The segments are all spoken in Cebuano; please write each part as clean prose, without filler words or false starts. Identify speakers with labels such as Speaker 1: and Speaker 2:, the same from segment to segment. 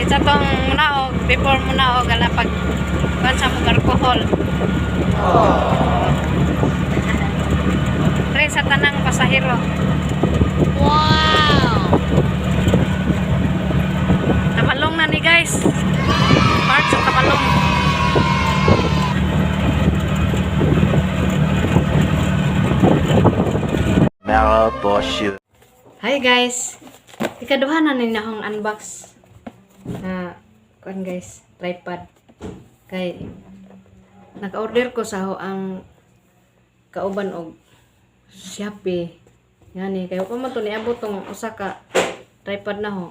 Speaker 1: Isa tong munaog, before munaog, ala pag kuan sa mong alcohol. Pre sa tanang pasahero.
Speaker 2: Wow!
Speaker 1: Tabalong na ni, guys. Park sa Tabalong.
Speaker 3: Maraboshi.
Speaker 1: Hi guys. Ikaduha na ni akong unbox. Na kuan guys, tripod. Kay naka-order ko sa ang kauban og Shopee. Ngani kay pa man to niabot tong usa ka tripod na ho.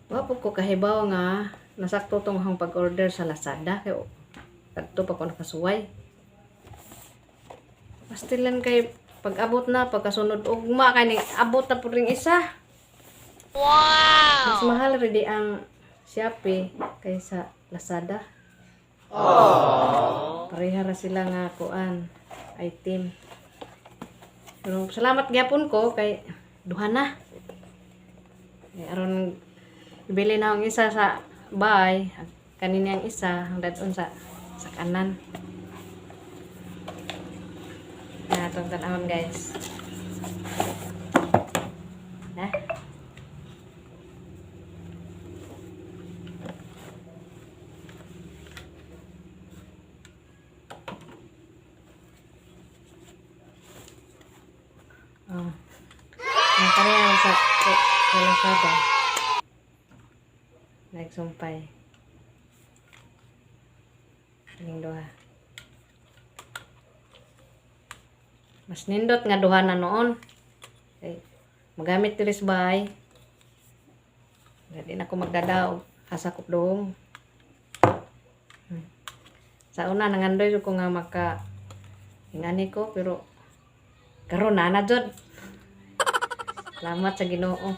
Speaker 1: Wa po ko kahibaw nga nasakto tong akong pag-order sa Lazada kay kadto pa ko nakasuway. Pastilan kay pag-abot na pagkasunod ugma kay ning abot na pud ring isa.
Speaker 2: Wow!
Speaker 1: Mas mahal rin ang Shopee kaysa Lazada. Pareha ra sila nga kuan item. Pero salamat gyapon ko kay duha na. Kay aron ibili na ang isa sa bahay, kanini ang isa ang dadon sa kanan. Na itong tanawon, guys. Na. Oh. Ang pareha sa Lazada. Nagsumpay. Aning duha. Mas nindot nga duha na noon. Okay. Magamit diri sa bahay. Dili na ko magdadaog. Asa ko dong. Sa una nangandoy jud ko nga maka ingani ko, pero karon na na jud. Salamat sa Ginoo.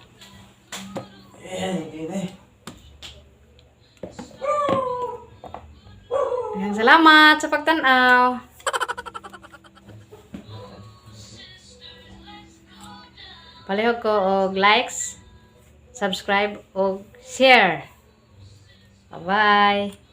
Speaker 1: Ayan, salamat sa pagtan-aw. Palihog ko og likes, subscribe og share. Bye-bye.